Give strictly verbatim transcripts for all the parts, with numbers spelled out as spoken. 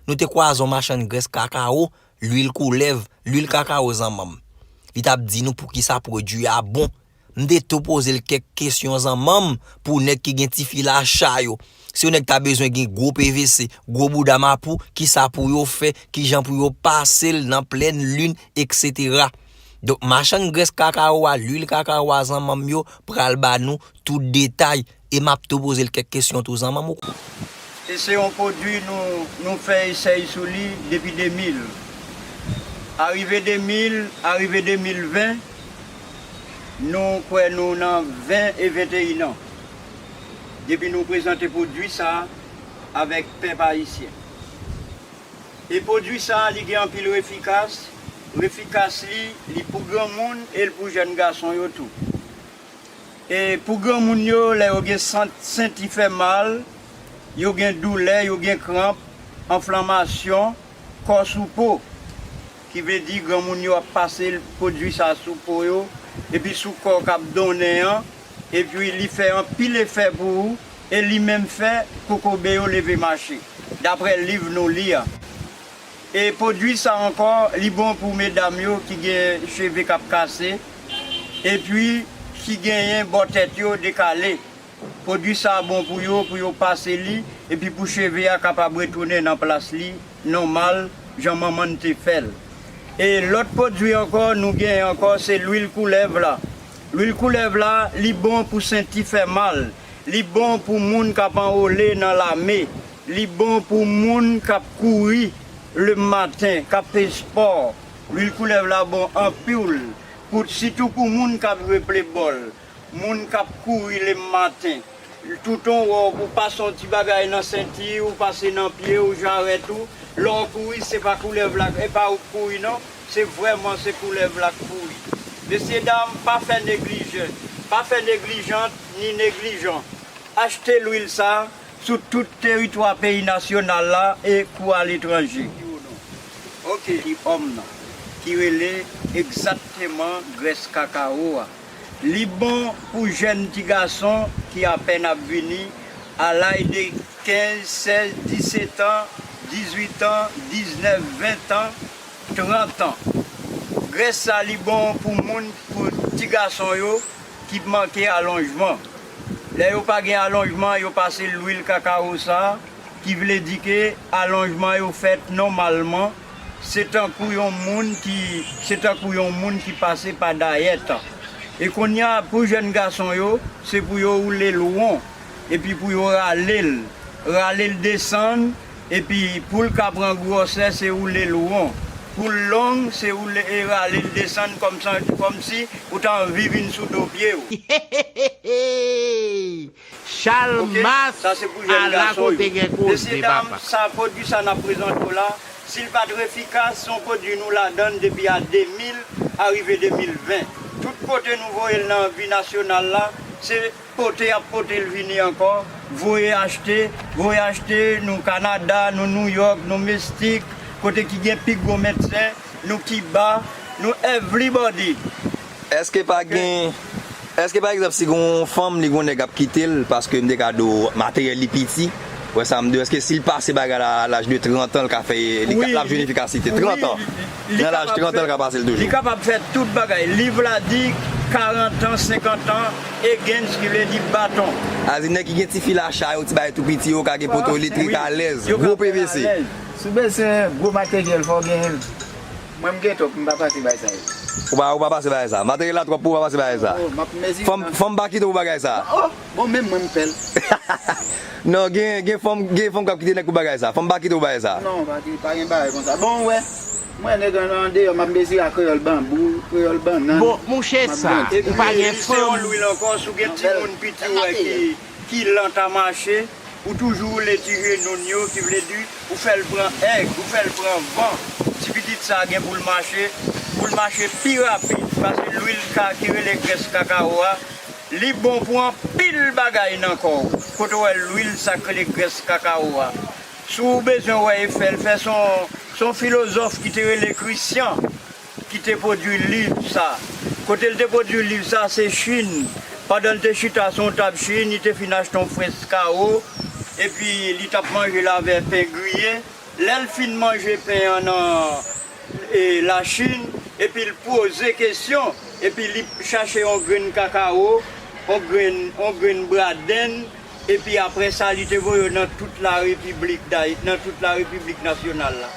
nou te kwaze yon machann grès kakawo, lwil koulèv, lwil kakawo zanmanm. Li t ap di nou poukisa pwodui a bon. M te tou poze l kèk kesyon zanmanm pou nèg ki gen tifi lacha yo. Si yon nèg ta bezwen gen gwo P V C, gwo bouda mapou, kisa pou yo fè, kijan pou yo pase l nan plèn lin, etsetera. Donk, machann grès kakawo a, lwil kakawo a zanmanm yo pral ba nou tout detay. E m ap tou poze l kèk kesyon tou zanmanm ou. E se yon pwodui nou, nou fè esèy sou li depi de mil. Arive de mil, arive de mil ven, nou kwè nou nan ven e venteyen an. Depi nou prezante pwodui sa a avèk pèp ayisyen. E pwodui sa a, li gen anpil refikas. Refikas li, li pou granmoun e l pou jèn gason yo tou. E pou granmoun yo, lè yo gen sant, senti fè mal, yo gen doulè, yo gen kranp, anflamasyon, kò sou po, ki vle di granmoun yo ap pase pwodui sa sou po yo, epi sou kò k ap donnen an, epi li fè anpil efè pou ou, e li menm fè kokobe yo leve mache, daprè liv nou li a. E pwodui sa ankò, li bon pou medam yo ki gen cheve k ap kase, epi ki genyen bò tèt yo dekale. Pwodui sa bon pou yo, pou yo pase li, epi pou cheve a kapab retounen nan plas li nòmal, jan manman n te fè l. E lòt pwodui ankò, nou genyen ankò, se lwil koulèv la. Lwil koulèv la, li bon pou senti fè mal. Li bon pou moun k ap anwole nan lame. Li bon pou moun k ap kouri lematen, k ap fè espò. Lwil koulèv la bon anpil, pou, sitou pou moun k ap jwe plebòl, moun k ap kouri lematen. Toutan w wè w, ou pase yon ti bagay nan senti, ou pase nan pye, ou jarèt ou, lè w kouri, se pa koulèv la, e pa ou k kouri non, se vrèman se koulèv la k kouri. Mesye dam, pa fè neglijan, pa fè neglijant ni neglijan. Achte lwil sa sou tout teritwa peyi nasyonal la e kou aletranje. Ok. Ki òm nan, ki rele egzakteman grès kakawo a. Li bon pou jèn ti gason ki apèn ap vini, a laj de kenz, sèz, disetan, dizuitan, diznèf, ventan, trantan. Grès sa li bon pou moun, pou ti gason yo ki manke alonjman. Lè yo pa gen alonjman, yo pase lwil kakawo sa, ki vle di ke alonjman yo fèt nòmalman, se tankou yon moun ki, se tankou yon moun ki pase pa dayèt. E kounye a, pou jèn gason yo, se pou yo woule l won, epi pou yo rale l, rale l desann, epi pou l ka pran gwosè, se woule l won. Pou l long, se woule e rale l desann kòmsi, kòmsi ou ta anvi vin sou do pye w. Chalmas, ala kote gen koze, papa. Sa pwodui sa n ap prezante w la, si l pa t efikas, se yon pwodui nou ladan l depi a de mil arive de mil ven. Tout kote nou voye l nan vi nasyonal la, se pote y ap pote l vini ankò, voye achte, voye achte, nou Kanada, nou Nouyòk, nou Mestik, kote ki gen pi gwo medsen, nou Kiba, nou everybody. Èske pa gen, èske pa egzanp si gen yon fanm li gen yon nèg ap kite l paske m te ka di w materyèl li piti, wè sa m di w, èske si l pase bagay la a laj de trant an l ka fè, li ka, l ap jwenn efikasite? Trant an. Nan laj trant an l ka pase l toujou. Li kapab fè tout bagay. Liv la di karant an, senkant an, against ki vle di baton. Sa vle di nèg ki gen ti fil a cha yo, ti bagay tou piti yo ka gen poto elektrik alèz, gwo P V C. Si w bezwen gwo materyèl, fò w genyen l. Mwen, m gen twòp, m pa pase bay sa yo. Ou pa, ou pa pase bay sa. Materyèl la twòp pou ou pa pase bay sa. Oh, m ap mezi. Fanm, fanm pa kite w pou bagay sa. Oh, bon, menm mwen, m fè l. Non, gen, gen fanm, gen fanm k ap kite nèg pou bagay sa. Fanm pa kite w pou bagay sa. Non, pa ki, pa gen bagay konsa. Bon, w wè, mwen, nèg an andeyò, m ap mezi a kreyòl banbou, kreyòl bannann. Bon, mouche sa, ou pa gen fanm. Epi, se yon lwil ankò, si w gen timoun piti, w wè, ki, ki lant a mache, ou toujou woule ti jenou n yo, ki vle di, ou fè l pran èg, ou fè l pran van. Ti pitit sa a gen pou l mache, pou l mache pi rapid, paske lwil ka, ki rele grès kakawo a, li bon pou anpil bagay nan kò w. Kote w wè lwil sa k rele grès kakawo a? Si w bezwen wè efè l fè, se yon, se yon filozòf ki te rele Christian ki te pwodui liv sa. Kote l te pwodui liv sa, se Chin. Pandan l te chita sou yon tab Chin, li te fin achte yon frèch kawo, epi li t ap manje l avè pen griye. Lè l fin manje pen an nan e, Lachin, epi l poze kesyon, epi li chache yon grenn kakawo, yon grenn, yon grenn bradenn, epi apre sa, li te voye yo nan tout la repiblik Dayiti, nan tout la repiblik nasyonal la.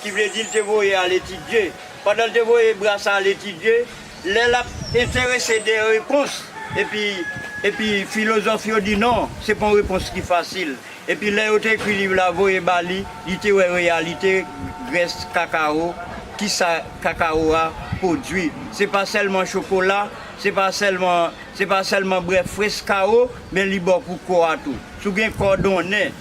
Ki vle di l te voye al etidye. Pandan l te voye bras al etidye, lè l ap enterese de repons, epi, epi filozòf yo di non, se pa yon repons ki fasil. Epi lè yo te ekri liv la voye ba li, li te wè reyalite grès kakawo, kisa kakawo a pwodui. Se pa sèlman chokola, se pa sèlman, se pa sèlman brè freskawo, men li bon pou kò a tou. Si w gen kòdonnen,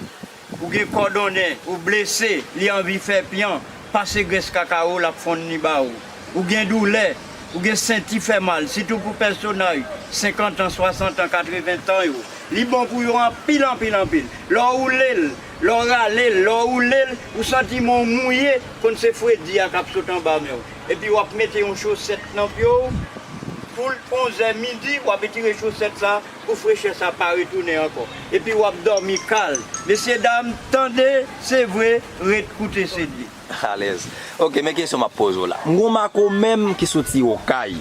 ou gen kòdonnen, ou blese, li anvi fè pyan, pase grès kakawo, l ap fonn li ba ou. Ou gen doulè, ou gen senti fè mal, sitou pou pèsonaj senkant an, swasant an, katreven tan yo. Li bon pou yo anpil, anpil, anpil. Lè w woule l, lè w rale l, lè w woule l, ou santi men w mouye, konn se fredi a k ap sot anba men w. Epi w ap mete yon chosèt nan pye w, pou l onzè midi, w ap etire chosèt sa pou frechè sa pa retounen ankò. Epi w ap dòmi kalm. Mesyedam, tande, se vre, ret koute, se di. Alèz. Ok, men kesyon m ap poze w la. M gon makomè m ki soti Okay.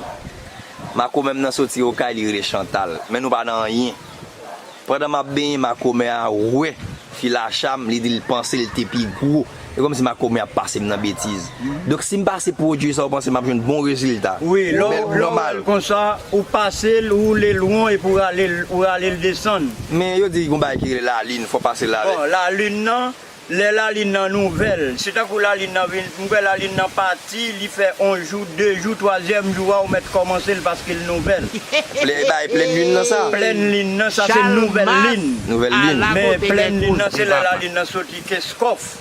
Makomè m nan soti Okay, li rele Chantal. Men nou pa nan anyen. Pandan m ap benyen, makomè a wè fi lacha m, li di l panse l te pi gwo. E kòmsi makomè ap pase m nan betiz. Donk, si m pase pwodui sa, ou panse m ap jwenn bon rezilta? Wi, lè w, lè w wè l konsa, ou pase l, ou woule l won, epi ou rale l, ou rale l desann. Men yo di gon bagay ki rele lalin, fò pase l avè. Bon, lalin nan, lè lalin nan nouvèl, se tankou lalin nan vin, m kwè lalin nan pati, li fè yon jou, de jou, twazyèm jou a, ou mèt kòmanse l paske l nouvèl. Plè, bay plèn lin nan sa? Plèn lin nan, sa se nouvèl lin. Nouvèl lin. Men plèn lin nan, se lè lalin nan soti Kenskòf.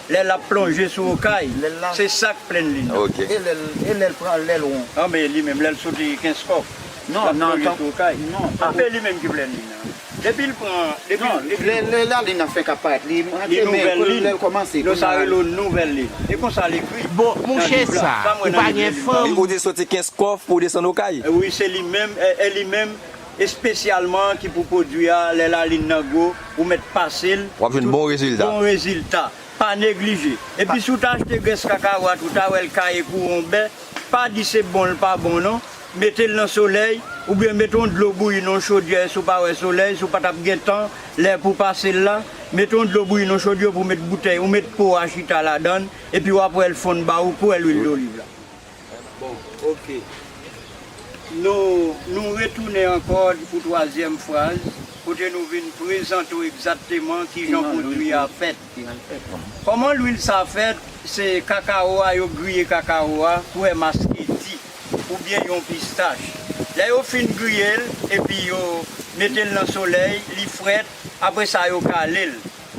Lè l ap plonje sou Okay, se sa k plèn lin nan. Ok. E lè l, e lè l pran, lè l won? Anben, li menm, lè l soti Kenskòf, l ap plonje sou Okay. Non, non, non. Anben, li menm ki plèn lin nan. Depi l pran, depi, non, depi lè, lè lalin nan fenk ap parèt, li rantre, men nouvèl lin, lè l kòmanse, non, sa rele yon nouvèl lin. E konsa l ekri. Bon, monchè, sa, ou pa gen fanm. Li kote soti Kenskòf pou desann Okay. E wi, se li menm, e, e li menm, espesyalman ki pou pwodui a, lè lalin nan gwo, ou mèt pase l. W ap jwenn bon rezilta. Bon rezilta. Pa neglije. Epi si w ta achte grès kakawo a tou, w ta wè l kaye kou yon bè, pa di se bon, l pa bon non. Mete l nan solèy, oubyen mete yon dlo bouyi nan yon chodyè si w pa wè solèy, si w pa t ap gen tan, lè pou pase l la. Mete yon dlo bouyi nan yon chodyè, epi w met boutèy, ou met po a chita ladan l, epi w ap wè l fonn ba ou, kou wè lwil doliv la. Bon, ok. Nou, nou retounen ankò pou twazyèm fraz, kote nou vin prezante w egzakteman kijan pwodui a fèt. Kòman lwil sa fèt? Se kakawo a, yo griye kakawo a, kou wè masketi, oubyen yon pistach. Lè yo fin griye l, epi yo mete l nan solèy, li frèt, apre sa yo kale l.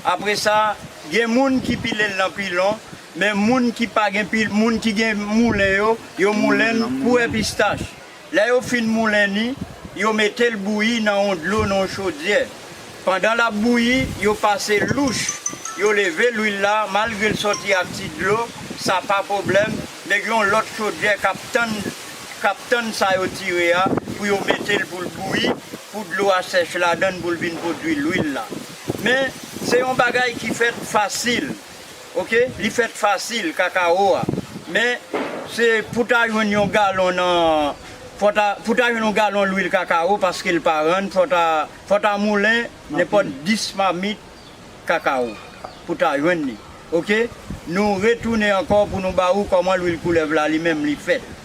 Apre sa, gen moun ki pile l nan pilon, men moun ki pa gen pil, moun ki gen moulen yo, yo moulen l kou wè pistach. Lè yo fin moulen ni, yo mete l bouyi nan yon dlo, nan yon chodyè. Pandan l ap bouyi, yo pase louch. Yo leve lwil la, malgre l sòti ak ti dlo, sa pa pwoblèm, men gen yon lòt chodyè k ap tann, k ap tann sa yo tire a, pou yo mete l pou l bouyi, pou dlo a sèch ladan l, pou l vin pwodui lwil la. Men, se yon bagay ki fèt fasil. Ok, li fèt fasil, kakawo a. Men, se pou ta jwenn yon galon nan, fò ta, pou ta jwenn yon galon lwil kakawo, paske l pa rann, fò ta, fò ta moulen nenpòt dis mamit kakawo pou ta jwenn li. Ok, nou retounen ankò pou nou ba ou kòman lwil koulèv la li menm li fèt.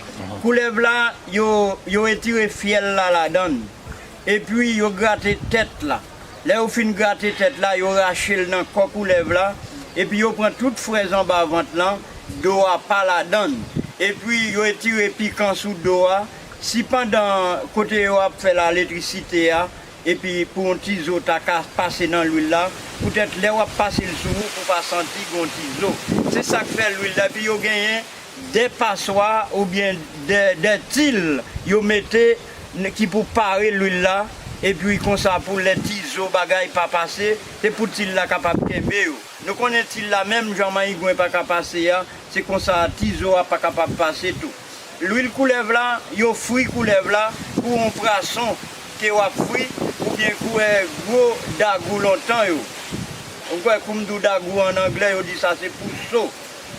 Koulèv la, yo, yo etire fyèl la ladan l. Epi yo grate tèt la. Lè yo fin grate tèt la, yo rache l nan kò koulèv la, epi yo pran tout frèz anba vant lan, do a pa ladan l. Epi yo etire pikan sou do a, si pandan kote yo ap fè la elektrisite a, epi pou yon tizo ta ka pase nan lwil la, poutèt lè w ap pase l sou ou pou pa santi gen yon tizo. Se sa k fè lwil la, epi yo genyen de paswa oubyen de, de til yo mete n-, ki pou pare lwil la, epi konsa pou lè tizo bagay pa pase, se pou til la kapab kenbe yo. Nou konnen til la, menm jan mayigwen pa ka pase a, se konsa tizo a pa kapab pase tou. Lwil koulèv la, yo fri koulèv la pou yon pwason ke w ap fri, oubyen kou wè gwo dagou lontan yo. Ou kwè kou m di w dagou an anglè, yo di sa se pou So,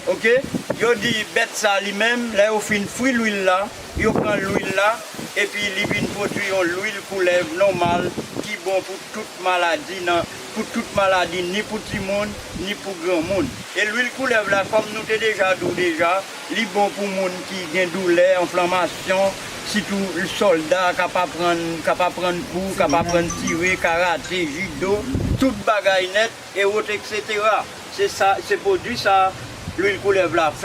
oke, yo di bèt sa li menm, lè yo fin fri lwil la, yo pran lwil la, epi li vin pwodui yon lwil koulèv nòmal ki bon pou tout maladi nan, pou tout maladi, ni pou timoun, ni pou granmoun. E lwil koulèv la, kòm nou te deja di w deja, li bon pou moun ki gen doulè, enflamasyon, sitou sòlda k ap aprann, k ap aprann kou, k ap aprann tire, karate, jido, tout bagay nèt, e wot, etsetera. Se sa, se pwodui sa, lwil koulèv la fè.